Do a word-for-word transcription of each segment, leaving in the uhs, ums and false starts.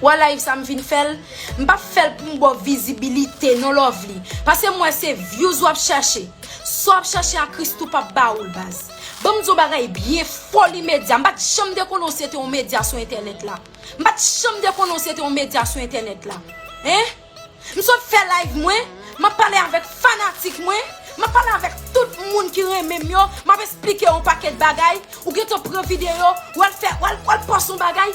Wè live sa m vin fè l, m p ap fè l pou m ba w vizibilite non, Lovely. Paske m wè se views w ap chache. Sa w ap chache a, Christoo p ap ba ou l, baz. Ban m di w bagay byen, Foli Medya. M pa t janm te konnen w se te yon medya sou entènèt la. M pa t janm te konnen w se te yon medya sou entènèt la. Hein? M sot fè live mwen, m ap pale avèk fanatik mwen, m ap pale avèk tout moun ki renmen m yo, m ap esplike yon pakèt bagay, ou gentan pran videyo, w al fè, w al, w al pòs yon bagay.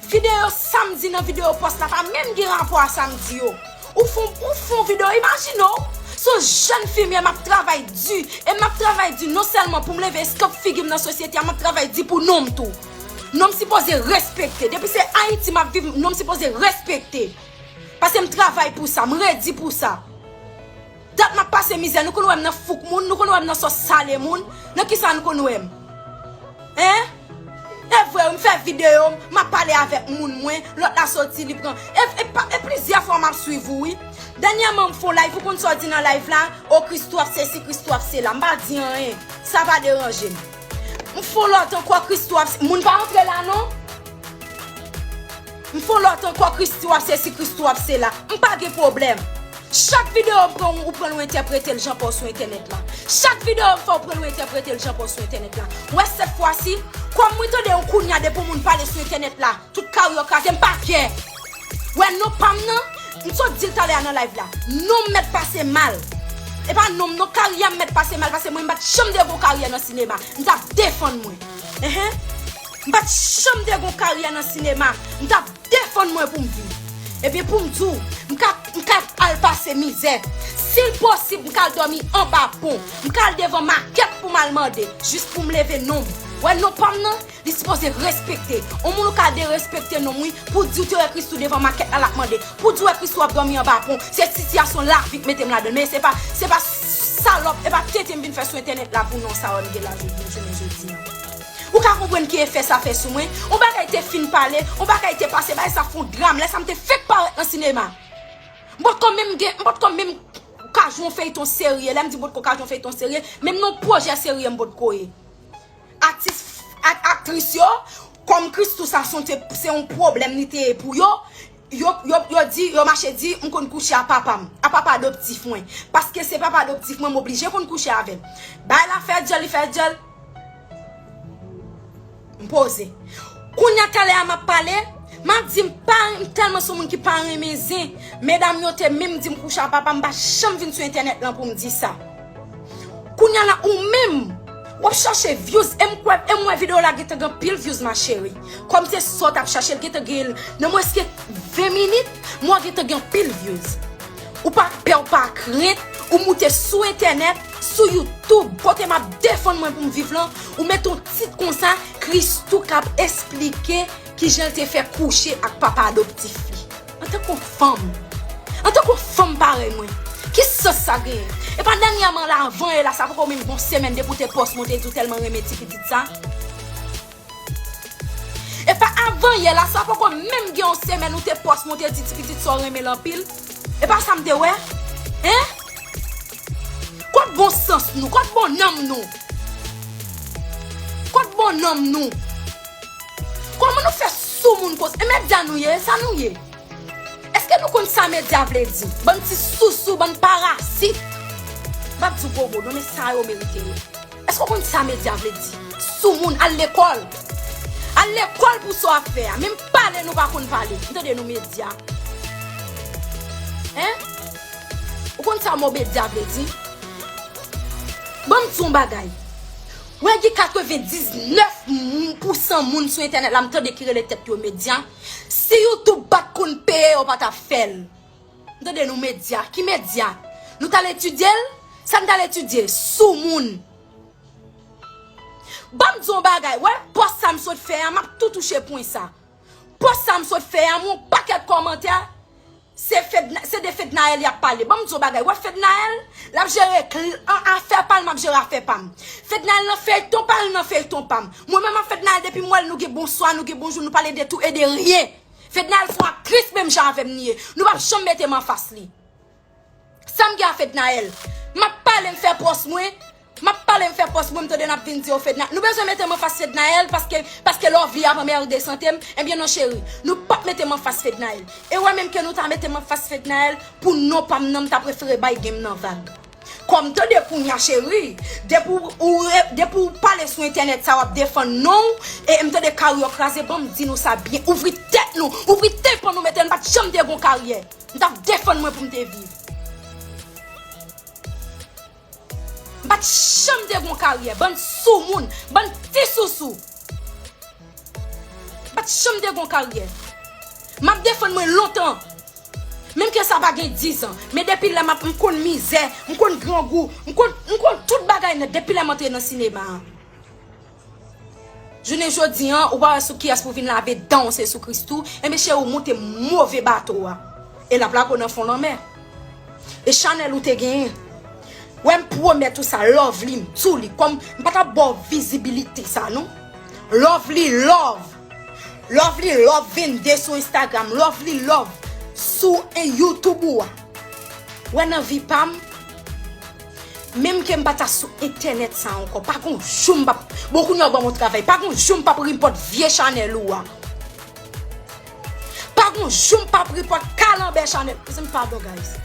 Videyo sa m di nan videyo pòs la pa menm gen rapò a sa m di yo. Ou fon, ou fon videyo, imajine w, se yon jèn fi m ye, m ap travay di, e m ap travay di non sèlman pou m leve eskanp figi m nan sosyete a, m ap travay di pou non m tou. Non m sipoze respekte. Depi se Ayiti m ap viv, non m sipoze respekte. Paske m travay pou sa, m redi pou sa. Dat m ap pase mizè, nou konn wè m nan fouk moun, nou konn wè m nan sòs sale moun, nan kisa nou konn wè m? Hein? E vre, m fè videyo, m ap pale avèk moun mwen, lòt la soti, li pran. E, e, pa- e plizyè fwa m ap swiv ou, wi. Dènyèman, m fè yon live, ou konn sa w di nan live la? O, Christoo ap sesi, Christoo ap sela. M pa di anyen. Sa pa deranje m. M fè yon lòt ankò, Christoo ap se- Moun pa antre la, non? M fè yon lòt ankò, Christoo ap sesi, Christoo ap sela. M pa gen pwoblèm. Chak videyo m pran, ou pran l, ou entèprete l jan pa w sou entènèt la. Chak videyo m fè, ou pran l, ou entèprete l jan pa w sou entènèt la. Wè, sèt fwa si, kòm mwen tande yon kounye a depi yon moun pale sou entènèt la, tout kari yo kraze, m pa kè. Wè, non pa m nan, m sot di l talè a nan live la. Non m mèt pase mal. E pa non m non, karyè m mèt pase mal, paske mwen m pa t janm te gen yon karyè nan sinema. M t ap defann mwen. Enhen. M pa t janm te gen yon karyè nan sinema. M t ap defann mwen pou m viv. Ebyen, pou m di w, m ka, m ka al pase mizè. Si l posib, m ka al dòmi anba pon. M ka al devan makèt pou m al mande, jis pou m leve non m. Wè non pa m nan, li sipoze respekte. Yon moun ou ka derespekte non m, wi, pou di w te wè Christoo devan makèt la, l ap mande. Pou di w wè Christoo ap dòmi anba pon. Se sitiyasyon lavi k mete m ladan l. Men se pa, se pa salòp, e pa tenten m vin fè sou entènèt la pou non sa wè m gen lavi pou jounen jodi a. Ou ka konprann ki efè sa fè sou mwen? Yon bagay te fin pale, yon bagay te pase, bagay sa fè yon dram. Lè sa m te fèk parèt nan sinema. M potko menm gen, m potko menm ka jwe yon feyton serye. Lè m di m potko ka jwe yon feyton serye, menm nan yon pwojè serye m potko ye. Atis, ak, aktris yo, kòm Christoo sa se yon te- se yon pwoblèm li te ye pou yo, yo, yo, yo di, yo mache di, m konn kouche a papa m, a papa adoptif mwen. Paske se papa adoptif mwen, m oblije konn kouche avè l. Bagay la fè djòl, li fè djòl. M poze. Kounye a talè a m ap pale, m ap di m pa, m tèlman se yon moun ki pa renmen zen. Medam yo te menm di m kouche a papa m, pa janm vin sou entènèt lan pou m di sa. Kounye a la, ou menm, w ap chache views, e m kwè, e m wè videyo la gentan gen anpil views, ma chérie. Kòm se sa w t ap chache, l gentan gen l nan mwens ke ven minit, m wè gentan gen anpil views. Ou pa pè, ou pa krent, ou moute sou entènèt, sou YouTube, kote m ap defann mwen pou m viv lan, ou mete yon tit konsa, Christoo k ap esplike kijan l te fè kouche ak papa adoptif li. Antanke yon fanm, antanke yon fanm parèy mwen, ki sans sa genyen? E pa dènyèman la, avan yè la, sa poko menm gen yon semèn depi w te pòs mwen, w te di w tèlman renmen ti pitit sa. E pa avan yè la, sa poko menm gen yon semèn ou te pòs mwen, ou te di ti pitit sa w renmen l anpil. E pa sa m te wè? Hein? Kot bon sans nou? Kot bon nanm nou? Kot bon nanm nou? Kòman nou fè sou moun konsa? E medya nou ye? E sa nou ye? Èske nou konn sa medya vle di? Bann ti sousou, bann parasit. M p ap di w gwo mo, non, men sa yo merite yo. Èske w konn sa medya vle di? Sou moun, al lekòl. Al lekòl pou sa w ap fè a. Menm pale nou pa konn pale. M tande nou medya. Hein? Ou konn sa mo medya vle di? Ban m di w yon bagay. Wè, gen katrevendiznèf pousan moun sou entènèt la, m tande ki rele tèt yo medya. Si YouTube pa t konn peye, yo pa t ap fè l. M tande nou medya. Ki medya? Nou t al etidye l? Sa n t al etidye? Sou moun. Ban m di w yon bagay. Wè, pòs sa m sot fè a, m ap tou touche pwen sa. Pòs sa m sot fè a, m wè yon pakèt kòmantè. Se Fedna, se de Fednaelle y ap pale. Ban m di w bagay. Wè Fednaelle, l ap jere kl-, an, afè pa l, m ap jere afè pa m. Fednaelle nan feyton pa l, nan feyton pa m. Mwen menm ak Fednaelle, depi m wè l, nou gen bonswa, nou gen bonjou, nou pale de tou e de ryen. Fednaelle se yon aktris menm jan avè m li ye. Nou p ap janm mete m anfas li. Sa m gen a Fednaelle? M ap pale, m fè pòs mwen. M ap pale, m fè pòs mwen, m tande n ap vin di yo Fednaelle. Nou bezwen mete m anfas Fednaelle paske, paske Lovely ap anmède sante m? Ebyen non cheri, nou p ap mete m anfas Fednaelle. E w wè menm ke nou ta mete m anfas Fednaelle, pou non pa m nan, m ta prefere bay gen m nan vag. Kòm tande kounya cheri, depi w, ou re-, depi w pale sou entènèt sa w ap defann non w, e m tande karyè w kraze, ban m di nou sa byen, ouvri tèt nou, ouvri tenpan nou, mete n, m pa t janm te gon karyè. M t ap defann mwen pou m te viv. M pa t janm te gon karyè, bann soumoun, bann ti sousou. M pa t janm te gon karyè. M ap defann mwen lontan. Menm ke sa pa gen diz an. Men depi lè m ap, m konn mizè, m konn grangou, m konn, m konn tout bagay nèt depi lè m antre nan sinema a. Jounen jodi an, ou pa wè sou kiyès pou vin lave dan w, se sou Christoo. Enben cheri, ou moute move bato a. E l ap lage w nan fon lanmè. E chanèl ou te genyen. Wè m pwomèt ou sa, Lovely, m tou li. Kòm m pa t ap ba w vizibilite sa non. Lovely Love. Lovely Love vennde sou Instagram. Lovely Love sou en YouTube ou a. Wè nan vi pa m, menm ke m pa ta sou entènèt sa ankò, pa gon jou m p ap, bon kounye a w ban m yon travay, pa gon jou m p ap repòt vye chanèl ou a. Pa gon jou m p ap repòt kalanbè chanèl. Mezanmi, padon, guys.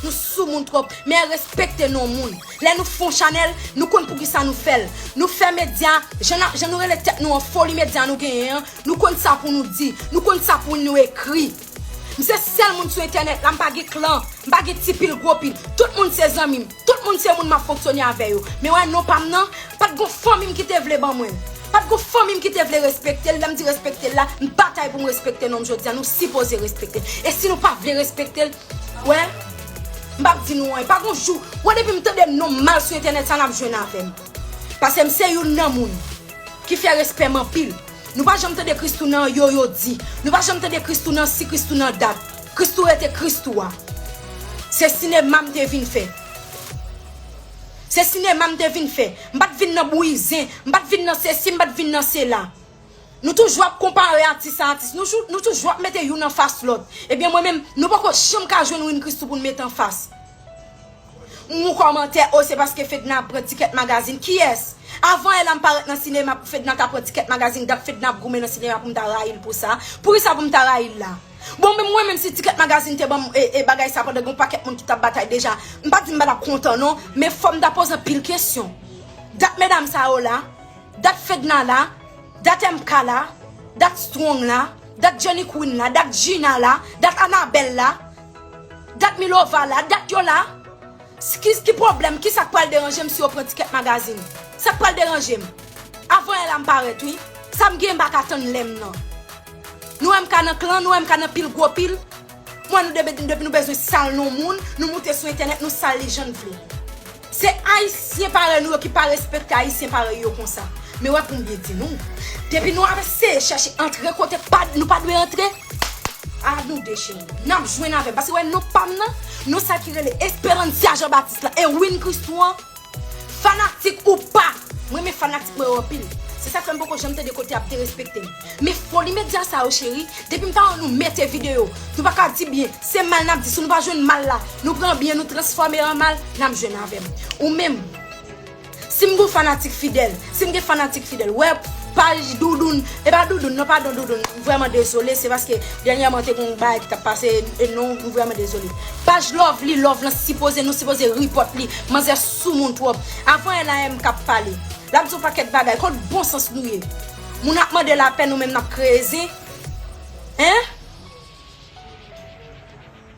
Nou soumoun twòp, men respekte non moun. Lè nou fè yon chanèl, nou konn poukisa nou fè l. Nou fè medya, jan n ap, jan nou rele tèt nou an, foli medya nou genyen an, nou konn sa pou nou di, nou konn sa pou nou ekri. M se sèl moun sou entènèt la, m pa gen klan, m pa gen ti pil gwo pil. Tout moun se zanmi m. Tout moun se moun m ap fonksyone avè yo. Men wè non pa m nan, pa t gon fanmi m ki te vle ban mwen l. Pa t gon fanmi m ki te vle respekte l. Lè m di respekte l la, m batay pou m respekte non m jodi a. Nou sipoze respekte l. E si nou pa vle respekte l, wè, m p ap di nou anyen. Pa gon jou, wè depi m tande non m mal sou entènèt sa, n ap jwenn avè m. Paske m se youn nan moun ki fè respè m anpil. Nou pa janm tande Christoo nan yo yo di. Nou pa janm tande Christoo nan si, Christoo nan dat. Christoo rete Christoo a. Se sinema m te vin fè. Se sinema m te vin fè. M pa t vin nan bouyi zen. M pa t vin nan sesi, m pa t vin nan sela. Nou toujou ap konpare atis a atis. Nou, jou- nou toujou ap mete youn anfas lòt. Ebyen, mwen menm, nou poko janm ka jwenn Win Christoo pou n mete anfas. M wè kòmantè, o, se paske Fedna ap pran tikèt magazin. Kiyès? Avan yè la m parèt nan sinema pou Fedna ta pran tikèt magazin, dat Fedna ap goumen nan sinema pou m ta rayi l pou sa. Poukisa pou m ta rayi l la? Bon, men mwen menm si tikèt magazin te ban m e, e bagay sa pandan gen yon pakèt moun ki t ap batay deja, m pa di m pa t ap kontan non, men fò m ta poze anpil kesyon. Dat medam sa yo la, dat Fedna la, dat M K la, dat Strong la, dat Johnny Queen la, dat Gina la, dat Anabelle la, dat Milova la, dat yo la. Ki, ki pwoblèm? Kisa k pral deranje m si yo pran tikèt magazin? Sa k pral deranje m? Avan yè la m parèt wi. Sa m gen m pa ka tann lè m nan. Nou wè M K nan klan, nou wè M K nan pil gwo pil. Mwen nou depi, depi nou bezwen sal non moun, nou moute sou entènèt, nou sal li jan n vle. Se ayisyen parèy nou yo ki pa respekte ayisyen parèy yo konsa. Men wè pou m byen di nou, depi nou ap eseye chèche antre kote pa, nou pa dwe antre, a nou de cheri. N ap jwenn avè m. Paske wè non pa m nan, non sa ki rele Esperancia Jean Baptiste la, e Win Christoo an, fanatik ou pa, mwen renmen fanatik mwen yo anpil. Se sa k fè m poko janm tande kote y ap derespekte m. Men foli medya sa yo cheri, depi m ta wè nou mete videyo, nou pa ka di byen, se mal n ap di, si nou pa jwenn mal la, nou pran byen, nou transfòme an mal, n ap jwenn avè m. Ou menm, si m gon fanatik fidèl, si m gen fanatik fidèl, wè paj Doudoun, e pa Doudoun, non, padon Doudoun, m vrèman dezole, se paske dènyèman te gon bagay ki t ap pase, e non, m vrèman dezole. Paj Lovely Love lan sipoze, nou sipoze report li, manzè soumoun twòp. Avan yè la M K ap pale. L ap di yon pakèt bagay, kot bon sans nou ye? Moun ap mande lapè, nou menm n ap kreye zen. Hein?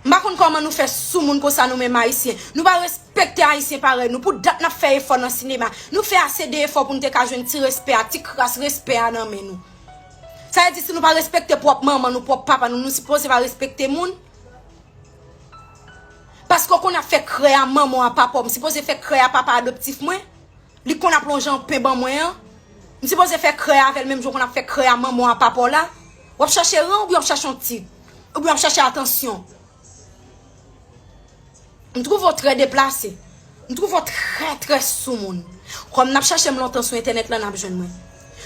M pa konn kòman nou fè soumoun konsa nou menm ayisyen. Nou pa respekte ayisyen parèy nou. Pou dat n ap fè efò nan sinema. Nou fè ase de efò pou n te ka jwenn ti respè a, ti kras respè a nan men nou. Sa vle di si nou pa respekte pwòp manman nou, pwòp papa nou, nou sipoze pa respekte moun? Paske w konn ap fè krè a manman w a papa w, m sipoze fè krè a papa adoptif mwen? Li konn ap lonje yon pen ban mwen an? M sipoze fè krè avè l menm jan w konn ap fè krè a manman w a papa w la? W ap chache ran oubyen w ap chache yon tit? Oubyen w ap chache atansyon? M twouve w trè deplase. M twouve w trè, trè soumoun. Kòm n ap chache m lontan sou entènèt lan, n ap jwenn mwen.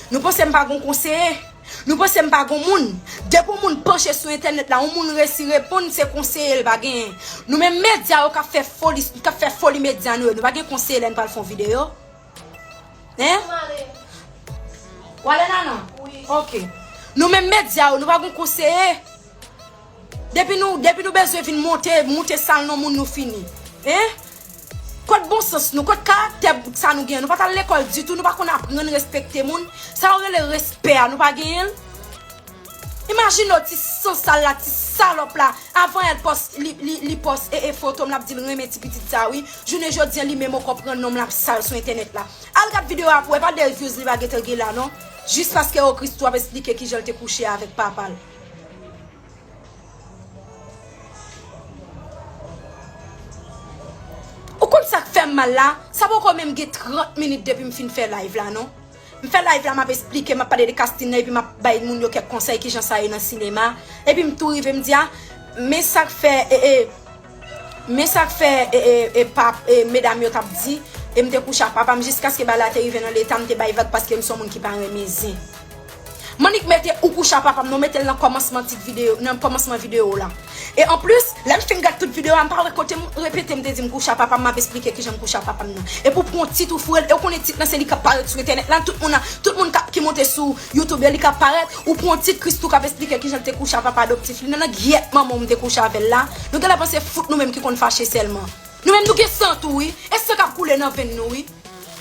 Nou panse m pa gon konseye? Nou panse m pa gon moun? Depi yon moun panche sou entènèt la, yon moun resi reponn, se konseye l pa genyen. Nou menm medya yo k ap fè foli, k ap fè foli medya nou yo, nou pa gen konseye lè n pral fè yon videyo? Hein? W ale, Nana? Wi. Ok. Nou menm medya yo, nou pa gon konseye? Depi nou, depi nou bezwen vin monte, moute sal non moun, nou fini. Hein? Kot bon sans nou? Kot karaktè sa nou gen? Nou pa t al lekòl ditou, nou pa konn aprann respekte moun. Sa yo rele respè a, nou pa genyen l? Imajine w ti sansal la, ti salòp la. Avan yè l pòs, li, li, li pòs e, e foto m, l ap di l renmen ti pitit sa wi. Jounen jodi a, li menm ankò pran non m, l ap sal sou entènèt la. Al gad videyo a pou w wè, pa de views li pa gentan gen la non. Jis paske o Christoo ap esplike kijan l te kouche avèk papa l. Ou konn sa k fè m mal la? Sa poko menm gen trant minit depi m fin fè live la non. M fè live la, m ap esplike, m ap pale de casting nan, epi m ap bay moun yo kèk konsèy kijan sa ye nan sinema. Epi m tou rive m di a, men sa k fè, e, e, men sa k fè, e, e, e, pa, e, medam yo t ap di, e m te kouche ak papa m jiskaske bagay la te rive nan leta m te bay vag paske m se yon moun ki pa renmen zen. M annik mete ou kouche ak papa m non, mete l nan kòmansman tit videyo, nan kòmansman videyo la. E anplis, lè m fin gad tout videyo a, m pa wè kote m repete m te di m kouche ak papa m, m ap esplike kijan m kouche ak papa m nan. Epi w pran yon tit ou foure l, e w konnen tit lan se li k ap parèt sou entènèt la, tout moun nan, tout moun k ap, ki monte sou YouTube yo, li k ap parèt, ou pran yon tit Christoo k ap esplike kijan l te kouche ak papa adoptif li nan, nan gyèt manman w m te kouche avè l la. Nou genlè panse fout nou menm ki konn fache sèlman. Nou menm nou gen san tou wi, e san k ap koule nan venn nou wi.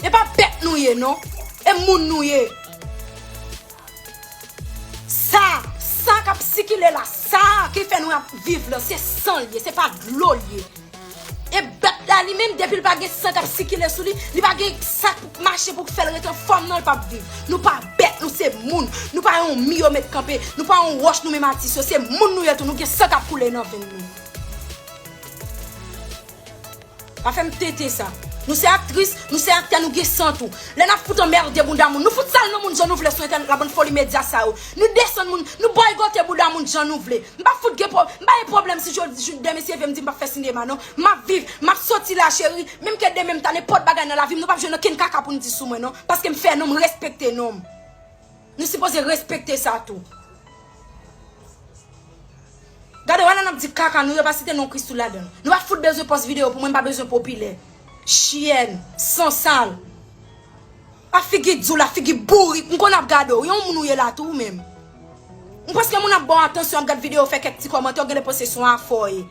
E pa bèt nou ye non, e moun nou ye. Sa, sa k ap sikile la, sa ki fè nou ap viv la, se san l ye, se pa dlo l ye. E bèt la li menm, depi l pa gen san k ap sikile sou li, li pa gen sa k mache pou k fè l ret anfòm non, l p ap viv. Nou pa bèt, nou se moun. Nou pa yon mi yo met kanpe, nou pa yon wòch nou menm atis yo, se moun nou ye tou, nou gen san k ap koule nan venn nou. Pa fè m tenten sa. Nou se aktris, nou se aktè, nou gen san tou. Lè n ap fout anmède bouda moun, nou fout sal non moun jan nou vle sou entènèt la, bann foli medya sa yo. Nou desann moun, nou bòykote bouda moun jan nou vle. M pa fout gen pwo-, m pa gen pwoblèm si jodi jou demen si Dieu vle m di m p ap fè sinema non. M ap viv, m ap soti la cheri, menm ke demen m ta nenpòt bagay nan lavi m, nou p ap jwenn okenn kaka pou n di sou mwen non. Paske m fè non m, respekte non m. Nou sipoze respekte sa tou. Gade, wè la n ap di kaka, nou yo pa site non Christoo ladan l. Nou pa fout bezwen pòs videyo pou mwen, m pa bezwen popilè. Chyèn, sansal. A figi di w la, figi bourik, m konn ap gade w. Yon moun ou ye la tou ou menm. M panse moun ap ba w atansyon, ap gad videyo, fè kèk ti kòmantè, w genlè panse se yon afè w ye.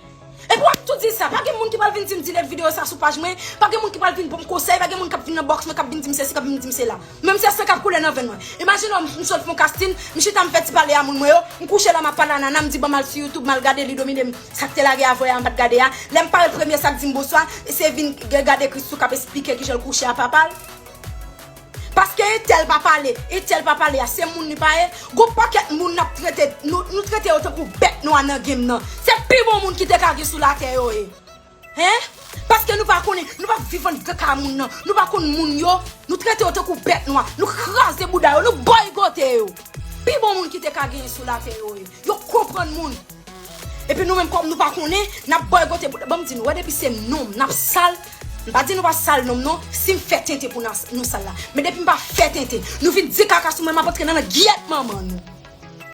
Epi w ap tou di sa, pa gen moun ki pral vin di m delete videyo sa sou paj mwen, pa gen moun ki pral vin ban m konsèy, pa gen moun k ap vin nan bòks mwen, k ap vin di m sesi, k ap vin di m sela. Menm se san k ap koule nan venn mwen. Imajine w, m sot fè yon casting, m chita m fè ti pale a moun mwen yo, m kouche la m ap pale a Nana, m di ban m al sou YouTube, m al gade li domine m, sa k te lage avè a m pa t gade a. Lè m parèt premye sa k di m bonswa, se vin g-, gade Christoo k ap esplike kijan l kouche a papa l. Paske entèl pa pale, entèl pa pale a, se moun li pa ye. Gon pakèt moun n ap trete, nou, nou trete yo tankou bèt nwa nan game nan. Se pi bon moun ki te ka gen sou latè yo ye. Hein? Paske nou pa konnen, nou pa viv anndan kay moun nan, nou pa konn moun yo, nou trete yo tankou bèt nwa, nou kraze bouda yo, nou bòykote yo. Pi bon moun ki te ka genyen sou latè yo ye. Yo konprann moun. Epi nou menm kòm nou pa konnen, n ap bòykote bouda. Ban m di nou, wè depi se non m, n ap sal. M pa di nou pa sal non m non, si m fè tenten pou n a-, nou sal la. Men depi m pa fè tenten, nou vin di kaka sou mwen, m ap antre nan, nan gyèt manman nou.